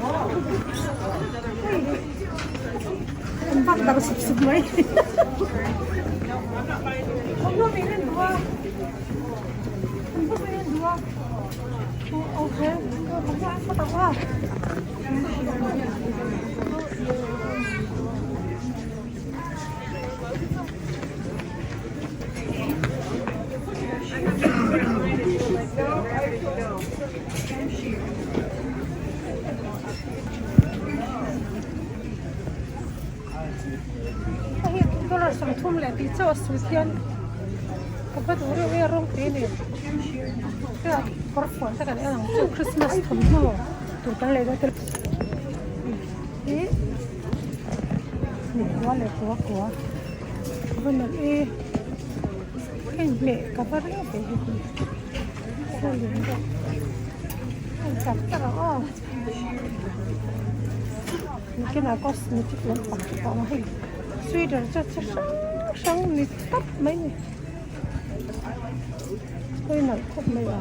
Hei an vak darh sup sup mai. Thawmhnaw min en duh a, thawmhnaw min en duh a, okay thawmhnaw en phawt ang a. Hei dollar 30 leh tih chauh a suit hian ka va duh reuh e a rawng te nen hei kawr fuan te kan en ang chu Christmas thawmhnaw tur kan lei dawn te hi ni kua leh kua kua ka va nalh e hei hmeh ka va reuh ve hi chak tak ang aw nikinah cosmetic lampang te pawh a awm a hei sweater chu chi hrang hrang ni tawp mai a ni hawi nalh khawp mai a.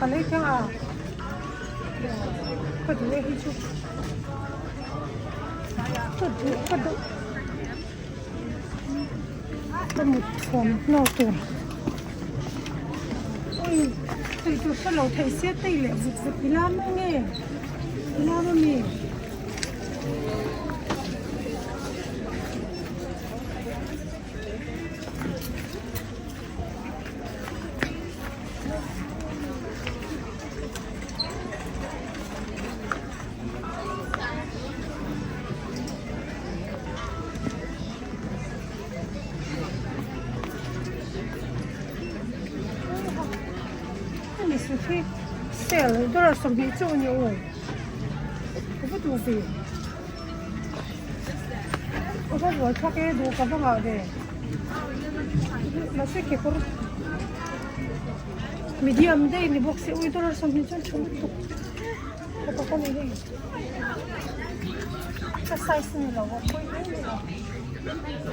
Ka lei thleng a ka duh e hi chu ka duh ka duh ka mut thawmhnaw tur ui tui tur hre lo thei sia tei leh vut vut ila mai nge ila ami. Hemi suit hi sale dollar 20 chauh a ni aw ka va duh ve ka va buai thlak e duh ka va ngah ve mahse kekawr medium daih ni bawk se ui dollar 20 chuan tha lutuk ka ta ka nei hei ka size a ni lo a pawi hle mai a.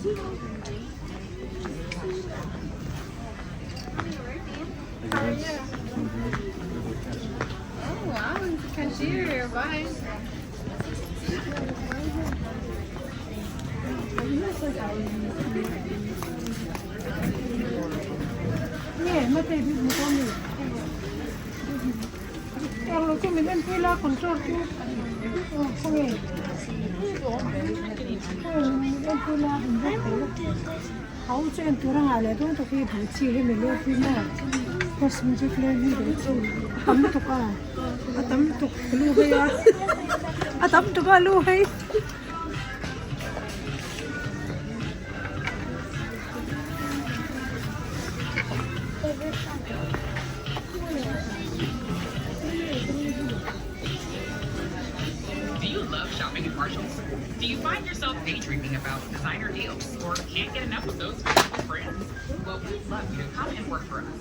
Nge mate bik mu ko mi Eng lo chu min en pui la control chu aw khawnge min en pui la in bawk thei la a u chu en tur a ngah leh dawn tak hi buh chi hi mi leh pui maw cosmetic leh hi buh chi a tam lutuk a a tam lutuk lu hei a a tam lutuk a lu hei. Do you love shopping at Marshalls? Do you find yourself daydreaming about designer deals or can't get enough of those fashionable brands? Well, we'd love you to come and work for us.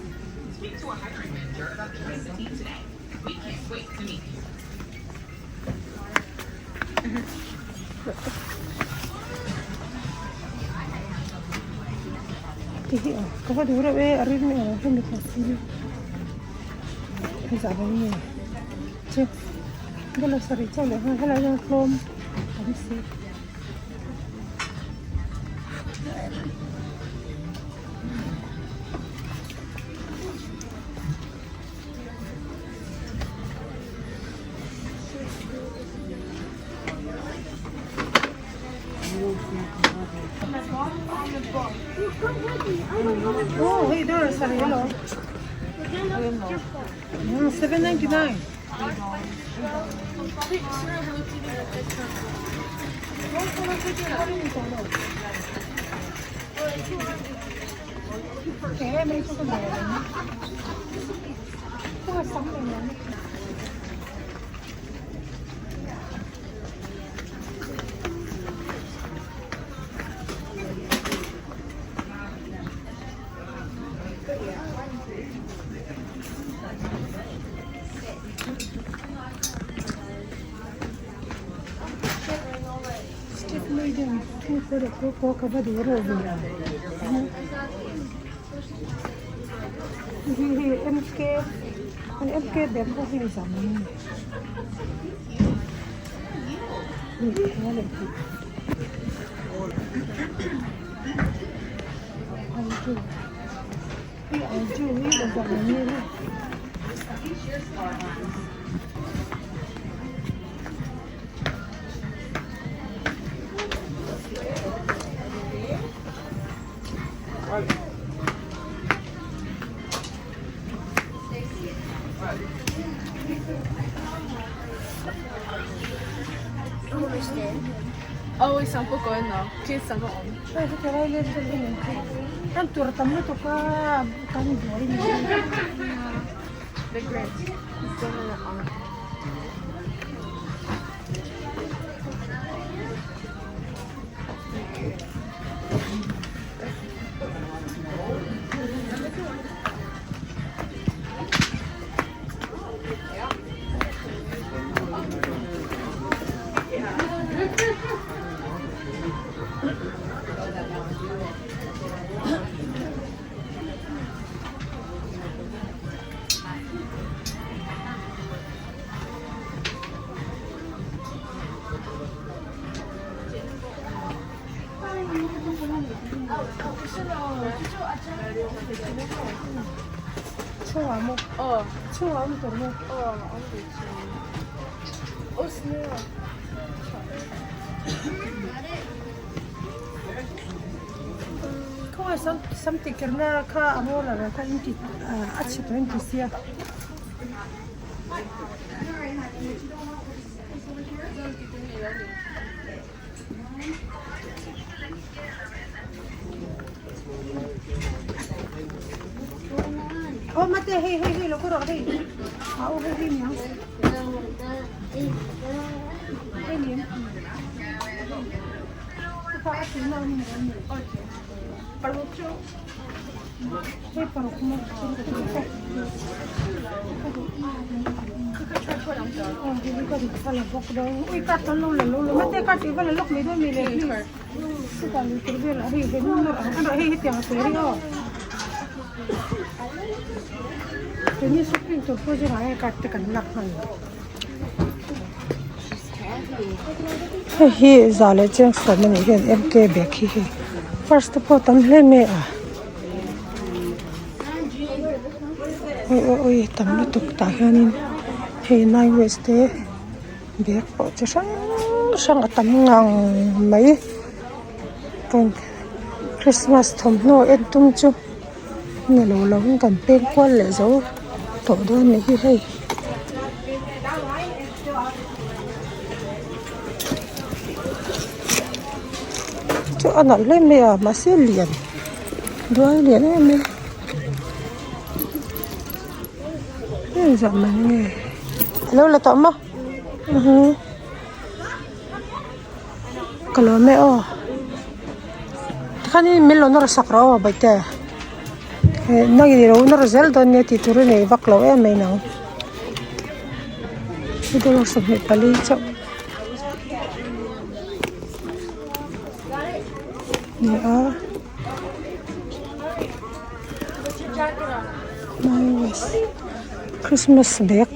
Speak to a hiring manager about joining the team today. We can't wait to meet you. Ti hi aw ka va duh reuh e a rin erawh hi mi khat si hei zah lo nge che bula sarih chauh leh nghal helai hian tlawm tam si. Oh, hey there, sorry, hello. 7.99. Step maiden thu pawh ka va duh reuh ve a. Hei hi MK an MK bag ho hi zam a ni. Hei Alju hi zam a ni. Kan tur tam lutuk a kan buai ni. Sam tih kerna kha a roller ah kha in ti a chhe tawh in ti sia. Aw mate hei hei hei lo ka rawh hei a aw hei hei niang hei niang kha a tuna awm ni awm ni hei paruk maw. Aw hei hi ka rit va la bawk dawn ui card kan lo la lo lo mate card tih va la lawk mai dawn mi le please chutah lui tur velah hei he hnung nawr ang erawh hei hetiang a sawi reng aw keini shopping tur pawh zirah hian card te kan lak nghal lo hei hi za leh chiang sawm a nih hian m k bag hi hei first te pawh a tam hle mai a. Awi awi awi tam lutuk tah hianin hei nine ways te bag pawh chi hrang hrang a tam ngang mai christmas thawmhnaw en tum chu ni lo lo in kan peng kual leh zo tawh dawn a nih hi hei. Chu a nalh hle mai a mahse lian duai lian em em a engzah mai nge alo la tawh maw ka lawm e aw tikhanin min lo nawr sak rawh aw bawihte nang in ilo nawr zel dawn nia tih tur i nei vak lo em mai nang. Dollar 24 chauh ni a Christmas bag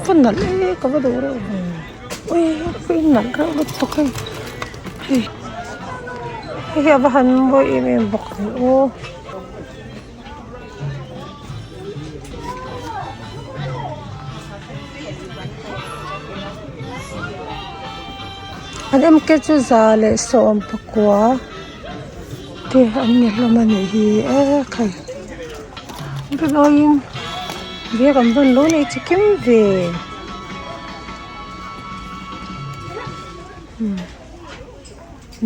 ka nalh e ka va duh reuh ve. Ui pui nalh reuh lutuk hei hei hei hi a va han mawi em em bawk ang aw. An em ke chu za leh sawm pakua te an ni hlawm a nih hi e khai rinawin bag an vawn lo nei chikim ve.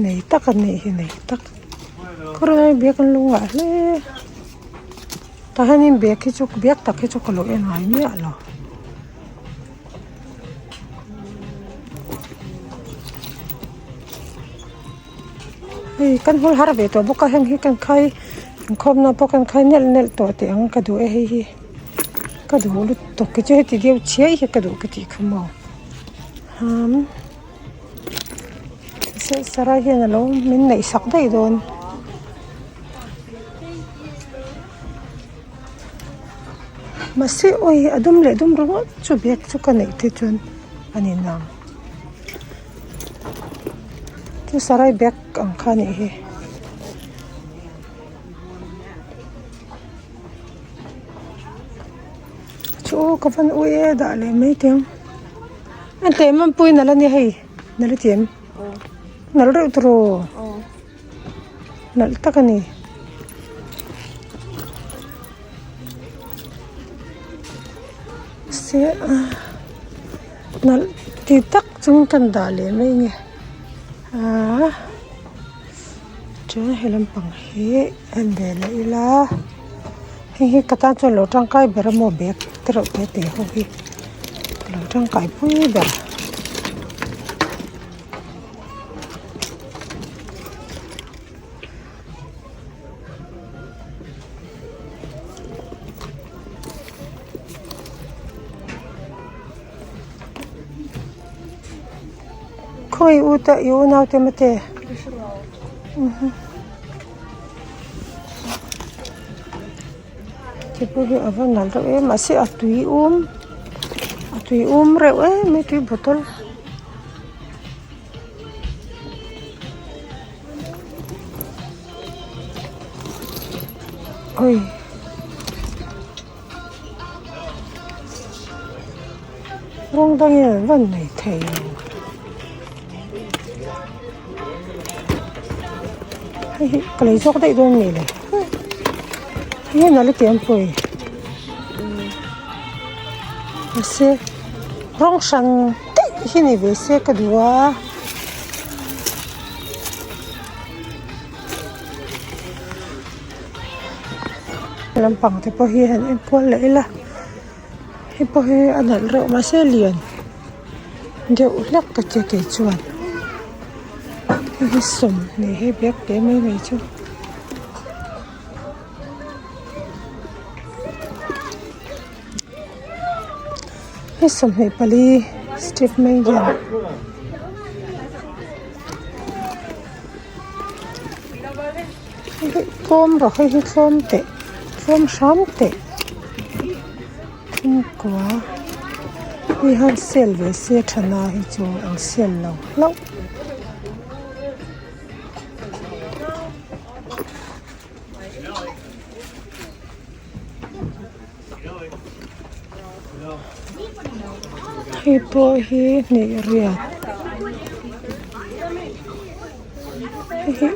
Nei tak a nih hi nei tak khawlai bag an lo ngah hle tah hianin bag hi chu bag tak hi chu ka lo en ngai miah lo. Hei kan hmul har ve tawh bawk a heng hi kan khai inkhawmna pawh kan khai nelh nelh tawh teh ang ka duh e hei hi. Ka duh lutuk hi chu heti deuh chiai hi ka duh ka tih kha maw umm sarai hian alo min neih sak daih dawn mahse awi a dum leh dum ringawt chu bag chu ka neih te chuan a ni nang chu sarai bag ang kha a nih hi. Chu ka van ui e dah leh mai teh ang a tlem a pui nalh a nia hei nalh a ti em nalh reuh tawh nalh tak a ni. Se a nalh ti tak chung kan dah leh mai nge aaa. Chuan he lampang hi en ve leh ila hei hi ka tan chuan lo tangkai ber a maw bag te reuh te te ho hi ka lo tangkai pui ber. Khawi u te i unau te mate ti pawh hi a va nalh reuh em mahse a tui um a tui um reuh em mai tui bottle ui. Rawng dang hian an van nei thei lo hei hi ka lei zawk daih dawn mi le hei hi nalh i ti em pawi mahse rawng hran daih hi ni ve se ka duh a. Lampang te pawh hi han en kual leh ila hei pawh hi a nalh reuh mahse lian deuh hlek ka tia kei chuan. Hei hi sawmhnih hei bag te mai mai chu. Hei 24 step mai hian. Hei hi tlawm rawh hei hi tlawm teh tlawm hram teh thingkua hei hian sale ve se thana hi chu an sale lo hlauh. Hei pawh hi hnih riat hei hi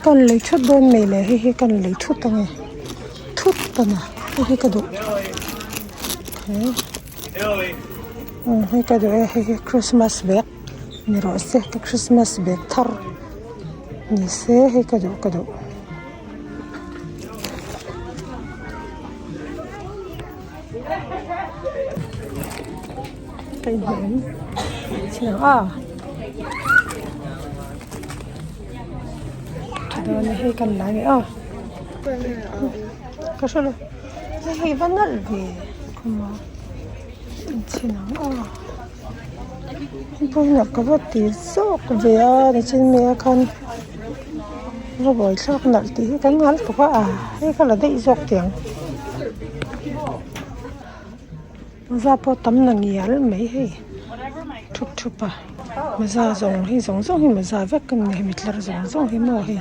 kan lei thut dawn mai le hei hi kan lei thut ang e thut pawn a hei hi ka duh hei ka duh e hei hi christmas bag ni rawh se ka christmas bag thar ni se hei ka duh ka duh. Ka inhmu em chhin ang a tha dawn e hei kan la nge aw ka hre lo hei hei va nalh ve khawma inchhin ang aw hei pawh hi nalh ka va ti zawk ve a nichin mai ah khan va buaithlak nalh tih hi kan ngal tuk a a hei ka la daih zawk tih ang. Mawza pawh tam na ngial mai hei thup thup a mawza zawng hi zawng zawng hi mawza vek a ni hemi tlar zawng zawng hi maw hei.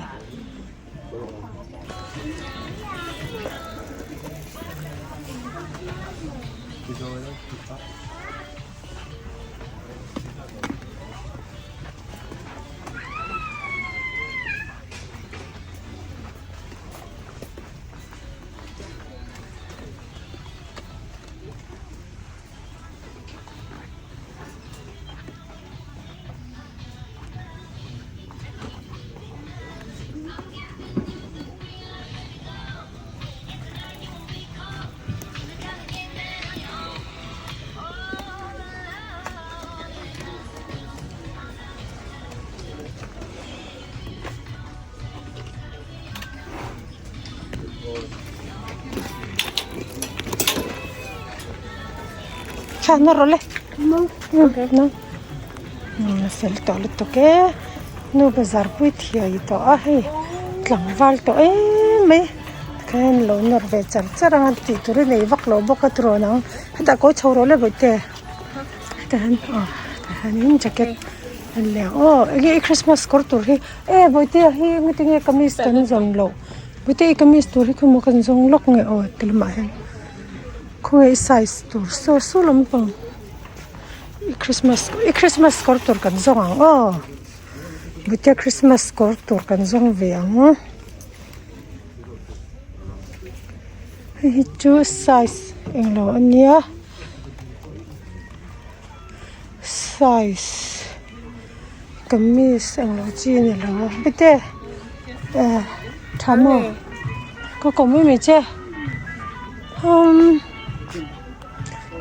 Tha na rawh le a fel tawh lutuk e nu bazar pui thiai tawh a hei tlangval tawh em mai tikhian lo nawr ve char char ang a tih tur hi nei vak lo bawk a tirawn ang hetah kawi chho rawh le bawihte hetah hian aw hetah hianin jacket an leng aw enge i christmas kawr tur hi e bawihte hi engtin nge kamis kan zawng loh bawihte i kamis tur hi khawimaw kan zawng lawk nge aw ti lamah hian khawnge i size tur saw saw lampang i christmas i christmas kawr tur kan zawng ang aw bawihte christmas kawr tur kan zawng ve ang hei hi chu size englo ania size kamis ang lo chi a ni lo a bete eh tha maw ka kawm em mai che umm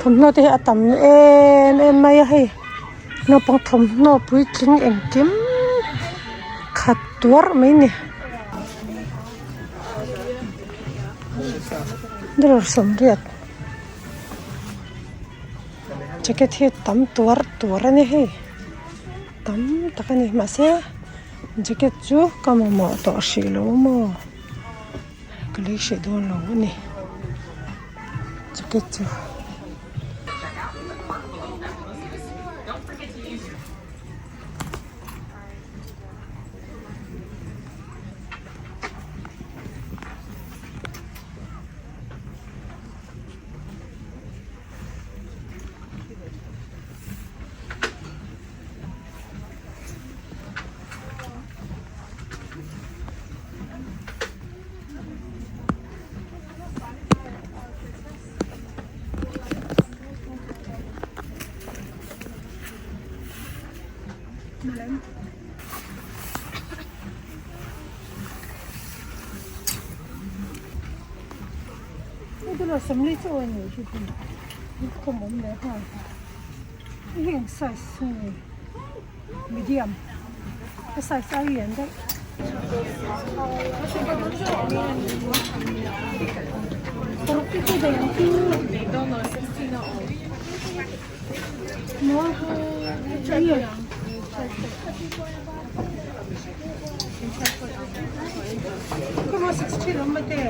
thawmhnaw te hi a tam em em mai a hei naupang thawmhnaw puitling engkim khat tuarh mai a ni dollar sawmriat. Jacket hi tam tuar tuar a ni hei tam tak a ni mahse jacket chu ka mamawh tawh hrih lo maw ka lei hrih dawn lo a ni jacket chu. Assembly chu a ni hi khawm awm leh nghal hei hi eng size nge medium. A size ai lian deuh. Paruk te chu daih ang chu. Maw nge. Khaw 16 awm mate.